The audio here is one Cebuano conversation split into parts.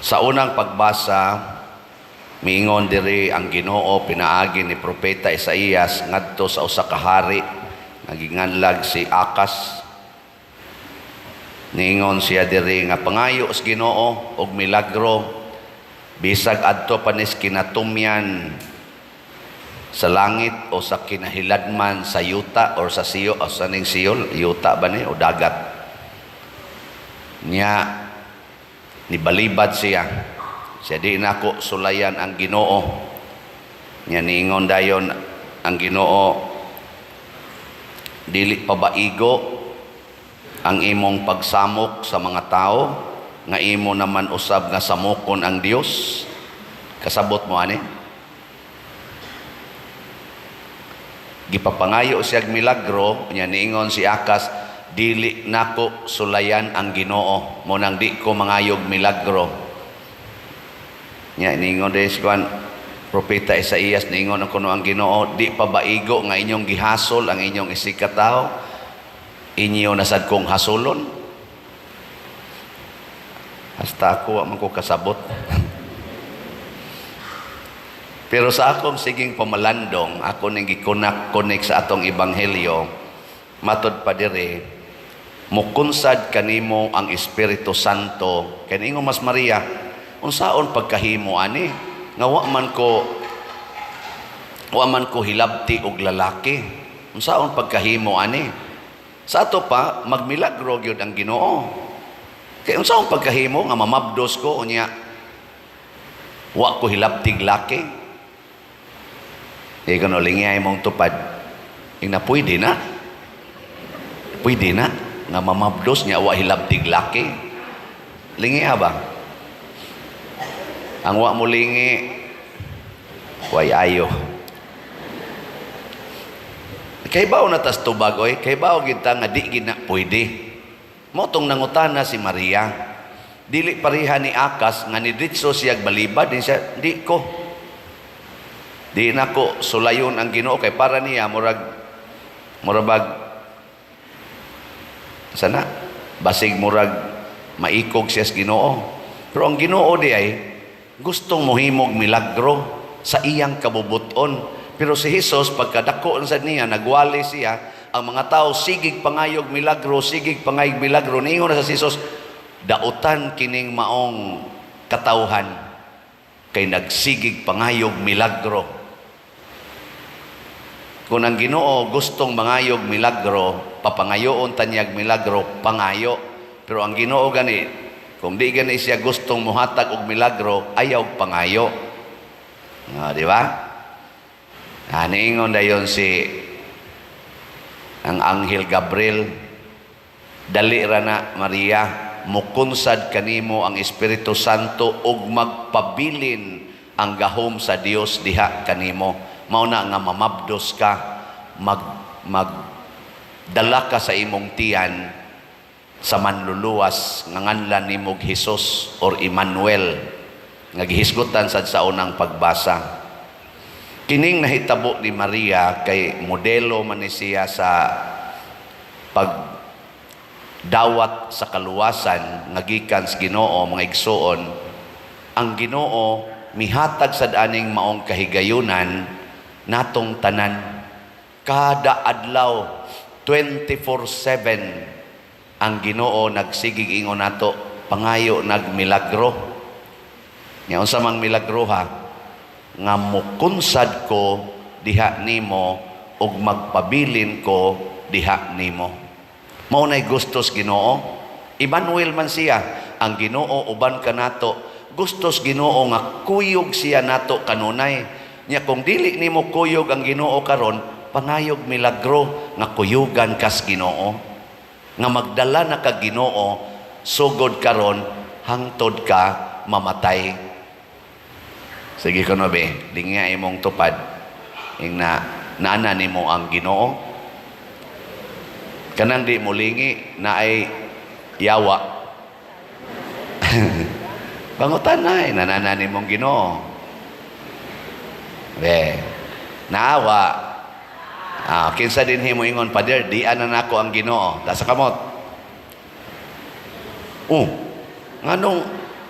Sa unang pagbasa, miingon diri ang Ginoo pinaagi ni Propeta Isaías ngadto sa usa ka hari nga ginganlag si Akas. Niingon siya diri nga pangayo sa Ginoo og milagro bisag adto pa nis kinatumyan sa langit o sa kinahiladman sa yuta or sa siyo o sa ning siyo, yuta ba ni o dagat. Nya nibalibad siya. Siya, "Di nako sulayan ang Ginoo." Nya niingon dayon ang Ginoo, "Dili pa ba igo ang imong pagsamok sa mga tao nga imo naman usab nga samokon ang Dios?" Kasabot mo ani? Gipapangayo siya milagro, nya niingon si Akas, "Dili nako sulayan ang Ginoo, mo nang di ko mangayog milagro." Nya niingon din si kuan Propeta Isaías, niingon ang kuno ang Ginoo, "Di pa ba igo nga inyong gihasol ang inyong isigkatawo, inyo nasad kong hasolon?" Hasta ako wa man ko kasabot. Pero sa akong siging pamalandong, ako ning gikunak-kunik sa atong ebanghelyo, matod pa diri, mukunsad kanimo ang Espiritu Santo. Kay niingon mas Maria, "Unsaon pagkahimo ani nga wa man ko hilabti og lalaki? Unsaon pagkahimo ani?" Sa ato pa, magmilagro gyud ang Ginoo. Kay unsaon pagkahimo nga mamabdos ko unya wa ko hilabtig laki? Di ko no lingay mong tupad. Ing na pwede na. Pwede na nga mamabdos niya wa hilabtig laki. Lingi ba? Ang wa mo lingi, way ayo. Kay bao na tas tubag oy, kay bao gid ta nga di gid na pwede. Mo tong nangutana si Maria. Dili pareha ni Akas nga nidritso siya balibad din siya, di ko. Di nako sulayon ang Ginoo, kay para niya murag murabag sana basig murag maikog siya sa Ginoo. Pero ang Ginoo di ay gustong mohimog milagro sa iyang kabubuton. Pero si Jesus, pagkadako sa niya, nagwali siya, ang mga tao sigig pangayog milagro, sigig pangayog milagro. Niingon na sa Jesus, "Dautan kining maong katawhan kay nagsigig pangayog milagro." Kung ang Ginoo gustong mangayog milagro, papangayoon tanyag milagro, pangayo. Pero ang Ginoo gani, kung di gani siya gustong muhatag og milagro, ayaw pangayo. Ah, di ba? Ah, niingon dayon si ang Anghel Gabriel, "Dali ra na, Maria, mukunsad kanimo ang Espiritu Santo ug magpabilin ang gahom sa Dios diha kanimo. Mao na nga mamabdos ka, mag mag dala ka sa imong tiyan sa manluluwas nga nganlan nimo Hesus or Emmanuel," nga gihisgutan sad sa unang pagbasa. Kining nahitabo ni Maria kay modelo man ni siya sa pagdawat sa kaluwasan nga gikan sa Ginoo. Mga igsuon, ang Ginoo mihatag sad aning maong kahigayunan natong tanan kada adlaw, 24/7. Ang Ginoo nagsigig ingon nato, "Pangayo nagmilagro." Nya unsa mang milagro ha? Nga mukunsad ko diha nimo ug magpabilin ko diha nimo. Mao nay gustos Ginoo. Emmanuel man siya, ang Ginoo uban kanato. Gustos Ginoo nga kuyog siya nato kanunay. Nya kung dili nimo kuyog ang Ginoo karon, pangayog milagro nga kuyugan kas Ginoo. Nga magdala na ka Ginoo sugod karon hangtod ka mamatay. Sige kuno be, lingya imong tupad. Ing na naana nimo ang Ginoo. Kanang di mo lingi na ay yawa. Pangutan na ay nanana nimong Ginoo. Be, naawa. Ah, kinsa din himo ingon, "Pader, di ana nako ang Ginoo." Ta sa kamot. Oh, nganong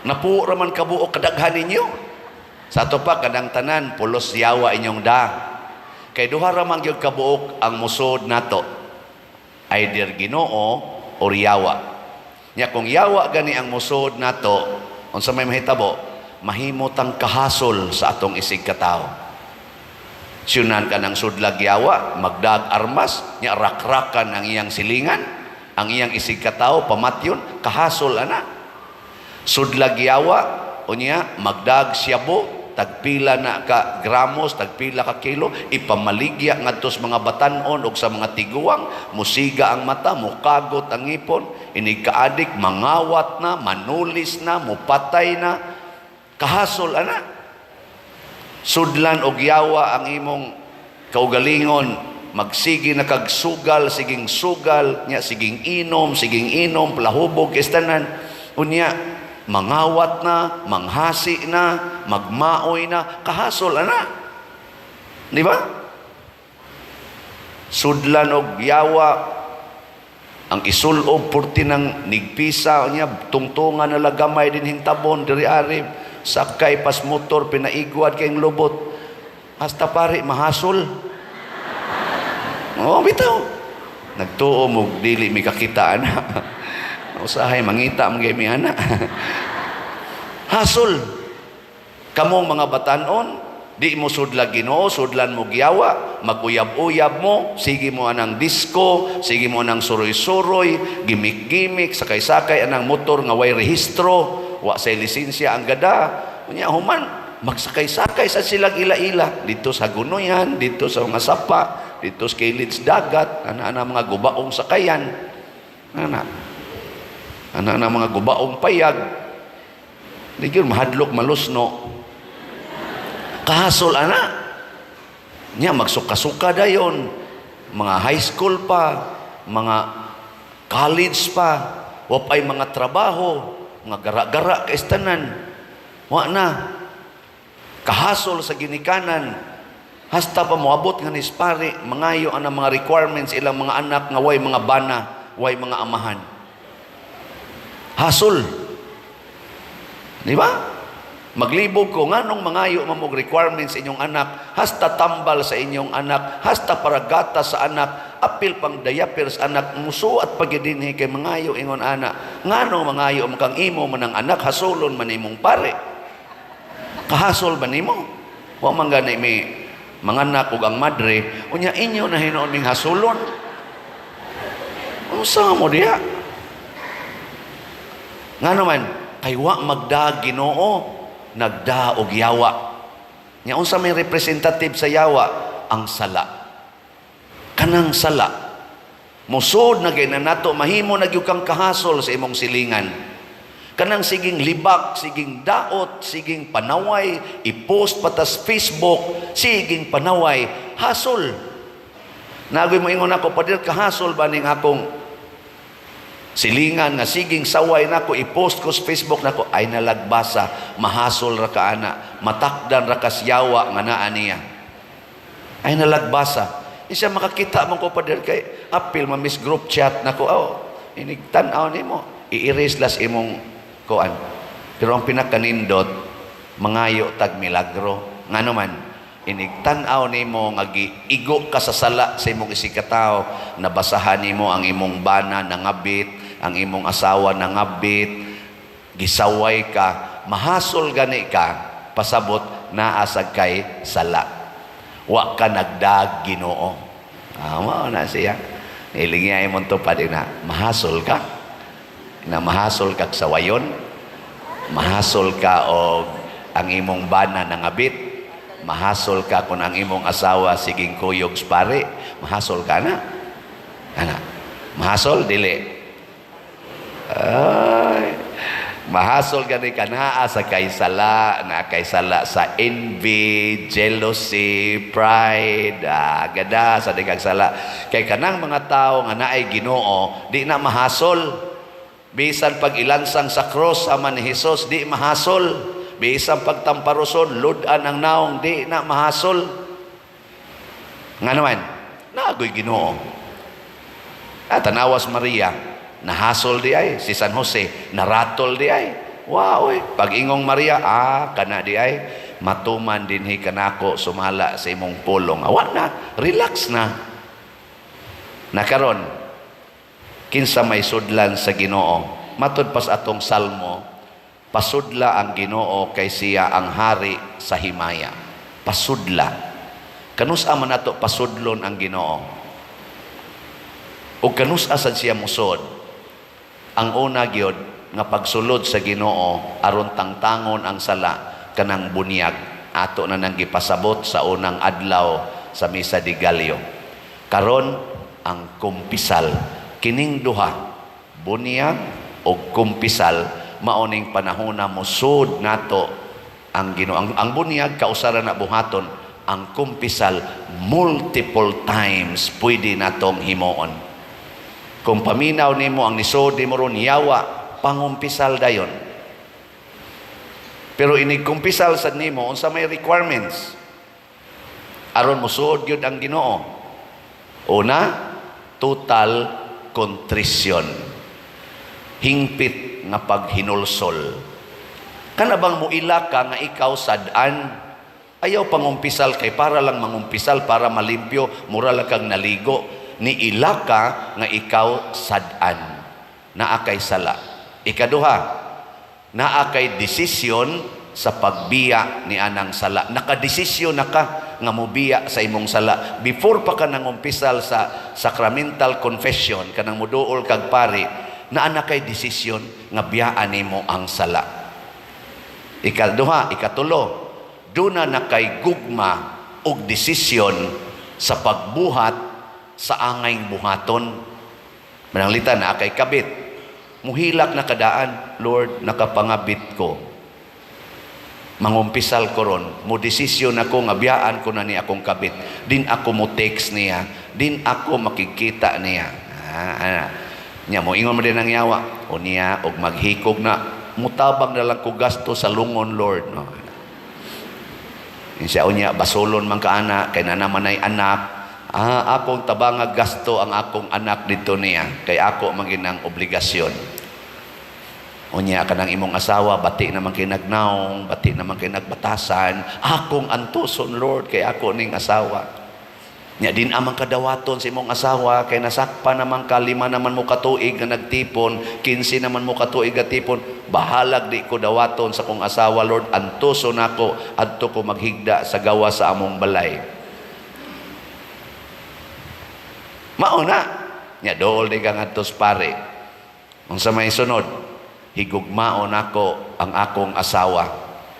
Napuo raman kabuok kadaghan ninyo. Sa ato pa kanang tanan pulos yawa inyong da. Kay duha ra man gyud kabuok ang musod nato. Either Ginoo or yawa. Nya kung yawa gani ang musod nato, unsa may mahitabo? Mahimo tang kahasol sa atong isig katawo. Siyunan ka ng sudlag yawa, magdag armas, nya rakrakan ang iyang silingan, ang iyang isig katawo, pamatyon, kahasol ana. Sudlag yawa, unya, magdag siyabo, tagpila na ka gramos, tagpila ka kilo, ipamaligya ngadto sa mga batanon og sa mga tiguang, musiga ang mata, mukagot ang ngipon, inig kaadik, mangawat na, manulis na, mupatay na, kahasol ana. Sudlan og yawa ang imong kaugalingon, magsige na kag sugal, siging sugal, nya siging inom, plahubog kistanan, unya mangawat na, manghasi na, magmaoy na, kahasol ana. Di ba? Sudlan og yawa ang isulob purti ng nigpisa niya, tungtungan na lagamay din hintabon diri ari sakay pas motor pinaigwad kayong lubot hasta pare mahasol. Oh, bitaw nagtuo mo dili mi kakita ana. Usahay mangita man gay mi ana. Hasol kamong mga batanon, di mo sudlag Ginoo, sudlan mo giyawa, maguyab-uyab mo, sige mo anang disco, sige mo anang suroy-suroy, gimik-gimik, sakay-sakay anang motor nga way rehistro, wa say lisensya ang gada. Unya human magsakay-sakay sa silang ila-ila dito sa Gunoyan, dito sa mga sapa, dito sa kilid dagat, ana-ana mga gubaong sakayan, ana ana mga gubaong payag. Di gyud mahadlok malusno. Kahasol ana. Nya magsuka-suka dayon, mga high school pa, mga college pa, wa pay mga trabaho, mga gara-gara kaistanan. Wa na. Kahasol sa ginikanan. Hasta pa moabot nga ni pare, mangayo ang mga requirements ilang mga anak nga way mga bana, way mga amahan. Hasol. Di ba? Maglibog ko, nganong mangayo man og requirements inyong anak, hasta tambal sa inyong anak, hasta paragata sa anak, apil pang diaper sa anak, musuat pagidinhi kay mangayo ingon ana. Ngano mangayo man kang imo man ang anak, hasulon man imong pare. Kahasol ba nimo? Wa man gani mi manganak ug ang madre, unya inyo na hinuon ming hasulon. Unsa mo diha? Ngano man kay wa magda Ginoo, nagda og yawa. Nya unsa may representative sa yawa? Ang sala. Kanang sala. Musod na gay na nato, mahimo na gyud kang kahasol sa imong silingan. Kanang siging libak, siging daot, siging panaway, i-post patas Facebook, siging panaway, hasol. Nagoy mo ingon ako, "Pader, kahasol ba ning akong silingan nga siging saway nako, i-post ko sa Facebook nako?" Ay nalagbasa, mahasol ra ka ana, matakdan ra ka yawa nga naa niya. Ay nalagbasa. Isa makakita man ko, "Pader, kay apil ma-miss group chat nako." Oh, inig tan-aw nimo, i-erase las imong kuan. Pero ang pinakanindot, mangayo tag milagro. Ngano man, inig tan-aw nimo nga giigo ka sa sala sa imong isigkatawo, nabasahan nimo ang imong bana nangabit, ang imong asawa nangabit, gisaway ka, mahasol gani ka, pasabot naa sad kay sala. Wa ka nagdag Ginoo. Ah, mao na siya. Ilingiay mo to pa din na mahasol ka. Na mahasol kag sawayon, mahasol ka og ang imong bana nangabit, mahasol ka kung ang imong asawa siging kuyog pare, mahasol ka na. Ana. Mahasol dili. Ay, mahasol gani ka naa sa kay sala, na kay sala sa envy, jealousy, pride, gada sa di kag sala. Kay kanang mga tao nga naay Ginoo, di na mahasol. Bisan pag ilansang sa cross sama ni Jesus, di mahasol. Bisan pagtamparoson, ludan ang naong, di na mahasol. Nga naman, naagoy Ginoo. At tanawas Maria, nahasol di ay, si San Jose, naratol di ay. Wow, oy. Pag ingong Maria, ah, kana di ay matuman dinhi kanako sumala sa imong pulong. Awa na, relax na. Nakaron, kinsa may sudlan sa Ginoo? Matud pas atong salmo, pasudla ang Ginoo kay siya ang hari sa himaya. Pasudla. Kanus-a man nato pasudlon ang Ginoo? O kanus-a sad siya musod? Ang una gyud nga pagsulod sa Ginoo aron tangtangon ang sala, kanang bunyag, ato na nang gipasabot sa unang adlaw sa Misa de Gallo. Karon, ang kumpisal. Kining duha, bunyag o kumpisal, mao ning panahona musod nato ang Ginoo. Ang bunyag kausaran na buhaton, ang kumpisal multiple times pwede natong himuon. Kung paminaw nimo ang nisod nimo ron yawa, pangumpisal dayon. Pero inig kumpisal sad nimo, unsa may requirements aron mosuod gyud ang Ginoo? Una, total contrition, hingpit nga paghinulsol. Kana bang muila ka nga ikaw sad-an? Ayaw pangumpisal kay para lang mangumpisal para malimpyo, mura lang kang naligo. Ni ila ka nga ikaw sad-an, naa kay sala. Ikaduha, naa kay desisyon sa pagbiya ni anang sala. Nakadesisyon na ka nga mobiya sa imong sala before pa ka nangumpisal sa sacramental confession, kanang muduol kag pari, naa na kay desisyon nga biyaan nimo ang sala. Ikaduha, ikatulo, duna na kay gugma og desisyon sa pagbuhat sa angay buhaton. Mananglitan na kay kabit, muhilak na kadaan, "Lord, nakapangabit ko. Mangumpisal ko ron, mo desisyon ako nga biyaan ko na ni akong kabit. Din ako mo text niya, din ako makikita niya." Ah, ah. Nya mo ingon mo din ang yawa, o niya og maghikog na, mutabang na lang ko gasto sa lungon, Lord. No. Siya unya basolon man ka ana kay na naman ay anak. Ah, akong tabanga gasto ang akong anak dito niya kay ako man ginang obligasyon. Unya kanang imong asawa bati naman kay nagnaong, bati naman kay nagbatasan, akong antuson, Lord, kay ako ning asawa. Nya din amang kadawaton sa imong asawa kay nasakpa naman ka, 5 naman mo katuig nga nagtipon, 15 naman mo katuig nga tipon, bahalag di ko dawaton sa kong asawa, Lord, antuson nako adto ko maghigda sa gawa sa among balay. Mao na. Nya dool di ka ngadto sa pare. Unsa may sunod? Higugmaon nako ang akong asawa.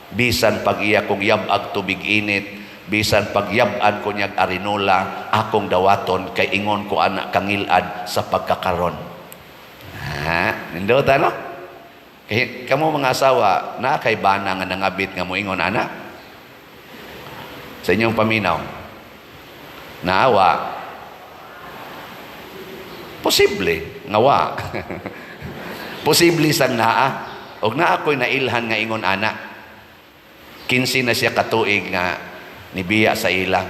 Bisan pag iya kong yab-ag tubig init, bisan pagyab-an ko niyag arinola, akong dawaton kay ingon ko ana kangilad sa pagkakaron. Ha, nindot ano? Kay kamo mga asawa, naa kay bana nga nangabit nga moingon ana? Sa inyong paminaw. Naawa. Posible nga wa. Posible sang naa. Og naa ko'y nailhan nga ingon ana. 15 na siya katuig nga nibiya sa ila.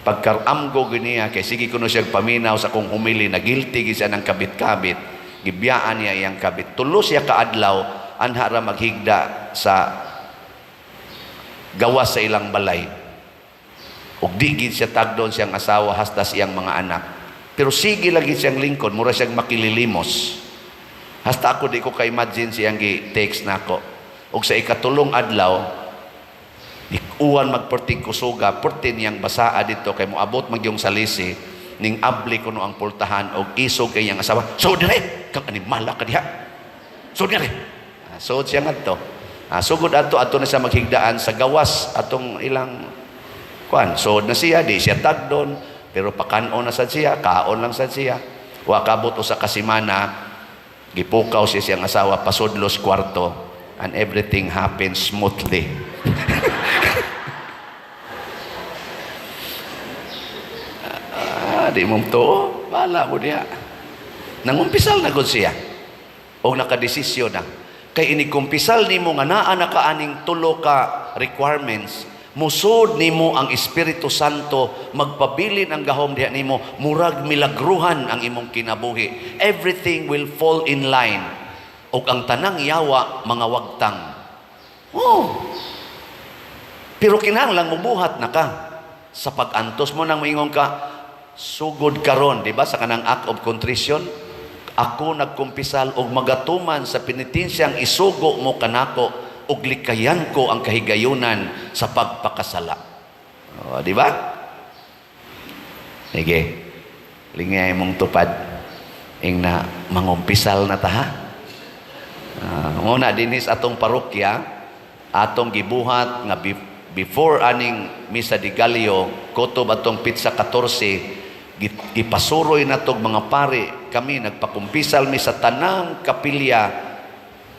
Pagkaramgo niya kay sige kuno siya paminaw sa kong humili, na guilty gyud siya ng kabit-kabit. Gibiyaan niya iyang kabit. Tulo siya kaadlaw anha ra maghigda sa gawas sa ilang balay. Ug di gid siya tagdon siyang asawa hasta sa iyang mga anak. Pero sige lagi siyang lingkod, mura siyang makililimos. Hasta ako di ko ka-imagine siyang gi-text nako. Ug sa ikatulong adlaw, uwan magperting kusuga, perti niyang basaa dito kay moabot magyong salisi, ning abli kuno ang pultahan og isog kay iyang asawa. So dire, kang animala ka diha. So dire. So siya ngadto. Sugod adto adto na siya maghigdaan sa gawas atong ilang kuan. So na siya, di siya tagdon, pero pakan-on na sad siya, kaon lang sad siya. Wa kabot usa ka semana, gipukaw siya siyang asawa pasudlos kwarto, and everything happens smoothly. Di mo to, bala mo diha. Nangumpisal na gud siya. Og nakadesisyon na. Kay inigkumpisal nimo nga naa na kaaning tulo ka requirements, musod nimo ang Espiritu Santo, magpabilin ang gahom diha nimo, murag milagruhan ang imong kinabuhi. Everything will fall in line. Ug ang tanang yawa mga wagtang. Oh. Pero kinahanglan mubuhat na ka sa pag-antos mo nang moingon ka sugod karon, di ba, sa kanang act of contrition, ako nagkumpisal og magatuman sa penitensyang isugo mo kanako ug likayan ko ang kahigayunan sa pagpakasala. Oh, di ba? Sige. Lingay mong tupad. Ing na mangumpisal na ta, ha. Muna dinis atong parokya, atong gibuhat nga before aning Misa de Gallo, kutob atong petsa 14, gipasuroy natog mga pare kami, nagpakumpisal mi sa tanang kapilya.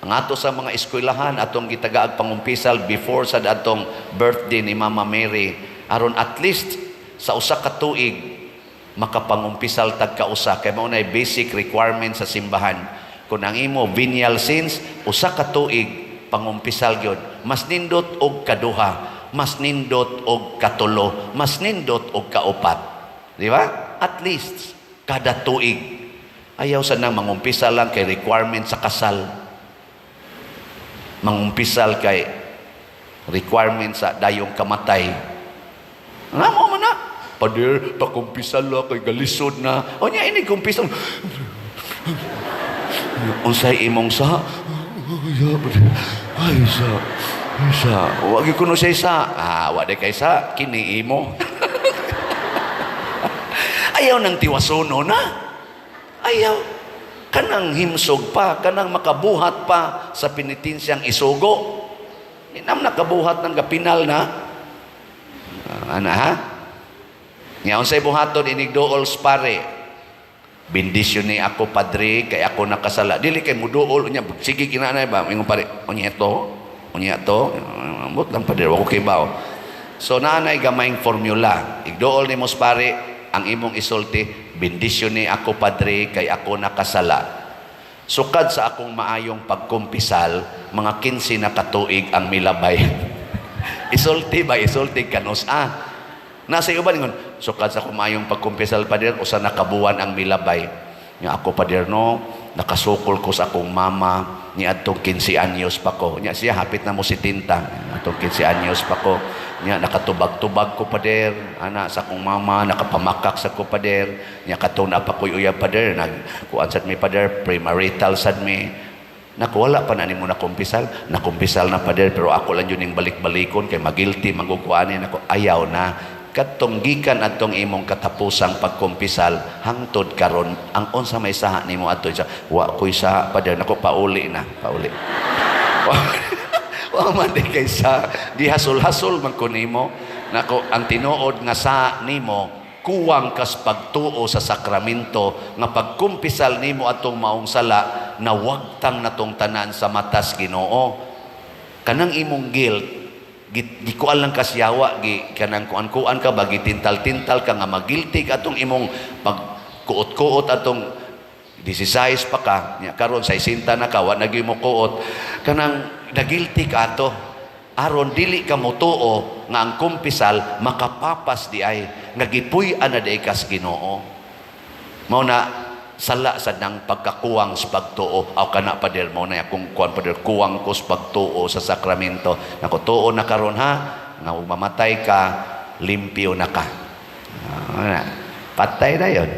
Ang ato sa mga eskwelahan, atong gitagaag pangumpisal before sa atong birthday ni Mama Mary, aron at least sa usa ka tuig makapangumpisal tag kausa, kay mao nay basic requirement sa simbahan. Kung ang imo venial sins, usa ka tuig pangumpisal gyud. Mas nindot og kaduha, mas nindot og katulo, mas nindot og kaupat, di ba? At least kada tuig. Ayaw sa nang mangumpisal lang kay requirement sa kasal, mangumpisal kay requirement sa dayong kamatay. Ngamo man na, "Pader, pakumpisal la kay galisod na." O nya ini kumpisal. "Unsay imong sa?" "Ay, sa. Ay, sa. Wa gyud kuno siya sa." "Ah, wa di kay sa, kini imo." Ayaw nang tiwasono na. Ayaw. Kanang himsog pa, kanang makabuhat pa sa penitensyang isugo. Di nam nakabuhat ng gapinal na. Ah, ana ha? Nga unsay buhaton inig duol sa pare? "Bendisyon ni ako, padre, kay ako nakasala." Dili kay muduol unya sige kinanay ba ingon pare, "Unya to, unya to, ambot lang, padre, wa ko kibaw." So naanay gamayng formula. Igduol nimo sa pare, ang imong isulti, "Bendisyon ni ako, padre, kay ako nakasala. Sukad sa akong maayong pagkumpisal, mga 15 na katuig ang milabay." Isulti ba? Isulti kanus ah. Nasa iyo ba ningon, "Sukad sa akong maayong pagkumpisal, pader, usa na kabuwan ang milabay. Nga ako, pader, no, nakasukol ko sa akong mama ni adtong 15 anyos pa ko." Nya siya hapit na mo si tinta. "Atong 15 anyos pa ko. Nya nakatubag-tubag ko, pader, ana sa akong mama, nakapamakak sa ko, pader. Nya katong naa pa ko'y uyab, pader, nag kuan sad mi, pader, premarital sad mi." "Naku, wala pa na nimo nakumpisal." "Nakumpisal na, pader, pero ako lang yun yung balik-balikon kay magilty magukuanin ako." Ayaw na. Katong gikan atong imong katapusang pagkumpisal hangtod karon, ang unsa may saha nimo adto sa? "Wa ko'y saha, pader." Nako, pauli na, pauli. Wa man di kay sa gihasol-hasol man ko nimo. Nako, ang tinuod nga sa nimo, kuwang kas pagtuo sa sakramento nga pagkumpisal nimo atong maong sala, nawagtang natong tanan sa matas Ginoo. Kanang imong guilt, gikuan lang kas yawa, gi kanang kuan-kuan ka ba, gitintal-tintal ka nga magilty ka atong imong pagkuot-kuot atong 16 pa ka nya. Karon sa isinta na ka, wa na gyud mo kuot, kanang nagilty ka ato aron dili ka motuo nga ang kumpisal makapapas di ay nga gipuy-an na di kas Ginoo. Mao na sala sa nang pagkakuwang sa pagtuo. "Aw kana, pader, mao na akong kuan, pader, kuwang ko sa pagtuo sa sakramento." Nako, tuo na karon ha, nga ug mamatay ka, limpyo na ka. Ah, na. Patay na yon.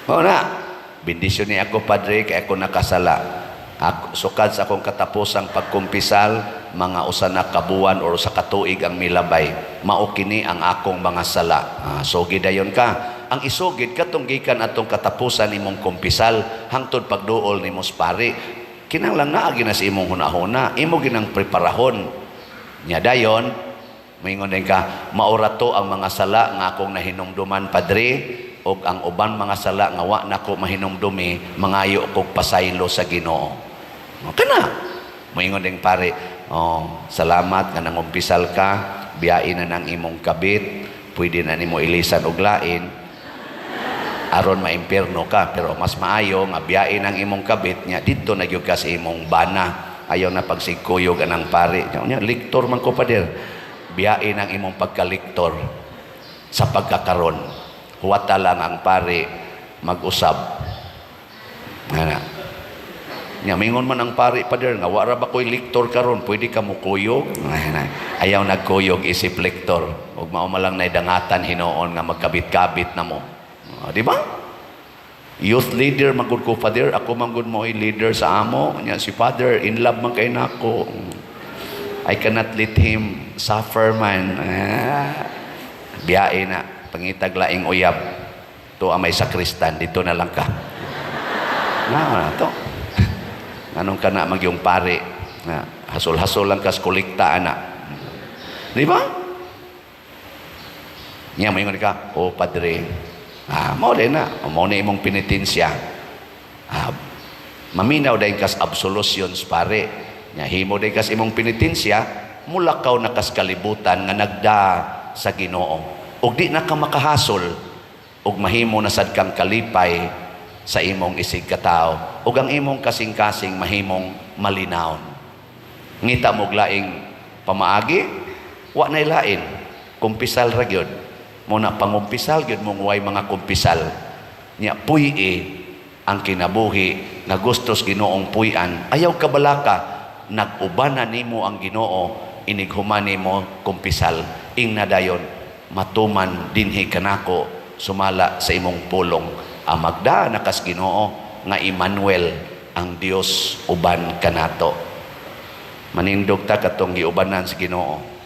Mao na, "Bendisyon ni ako, padre, kay ako nakasala. Ako, sukad sa akong katapusang pagkumpisal, mga usa na kabuwan or sa katuig ang milabay. Mao kini ang akong mga sala." Ah, sugid dayon ka. Ang isugid katong gikan atong katapusan nimong kumpisal hangtod pagduol nimo sa pari. Kinahanglan naa na sa imong hunahuna, imo ginang preparahon. Nya dayon, moingon din ka, "Maura to ang mga sala nga akong nahinumduman, padre, og ang uban mga sala nga wa nako mahinumdumi, mangayo kog pasaylo sa Ginoo." O, kana. Moingon ding pare, "Oh, salamat nga nangumpisal ka, biyain na ng imong kabit, pwede na nimo ilisan og lain aron maimpierno ka, pero mas maayo nga biyain ang imong kabit nya didto na gyud ka sa imong bana. Ayaw na pagsigkuyog anang pare." Nya, "Liktor man ko, pader." "Biyain ang imong pagkaliktor sa pagkakaron. Huwata lang ang pare mag-usab." Ana. Nya mingon man ang pari, "Pader, nga wa ra ba ko'y lektor karon, pwede ka mukuyog?" Ana. Ayaw nagkuyog isip lektor. Ug mao man lang naidangatan hinuon nga magkabit-kabit na mo. Oh, di ba? Youth leader man gud ko, Father. Ako man gud mo'y leader sa amo. Nya si Father in love man kay nako. I cannot let him suffer man. Ah, biyae na. Pangitag laing uyab. To may sakristan, dito na lang ka. Na, na to. Anong ka na magyong pare? Na, hasol-hasol lang kas kolekta ana. Di ba? Nya moingon ka, "Oh padre, ah, mao din na, mao na imong penitensya." Ah, maminaw dayon kas absolutions, pare. Nya himo dayon kas imong penitensya, mulakaw na kas kalibutan nga nagda sa Ginoo. Ug di na ka makahasol ug mahimo na sad kang kalipay sa imong isig katawo ug ang imong kasing-kasing mahimong malinawon. Ngita mo laing pamaagi, wa nay lain. Kumpisal ra gyud. Mo na pangumpisal gyud mong way mga kumpisal. Nya puy-i ang kinabuhi nga gustos Ginoong puy-an. Ayaw kabalaka, nag-uban na nimo ang Ginoo inig human nimo kumpisal. Ing nadayon matuman dinhi kanako sumala sa imong pulong. Ang magda nakas Ginoo nga Emmanuel, ang Dios uban kanato. Manindog ta katong giubanan sa Ginoo.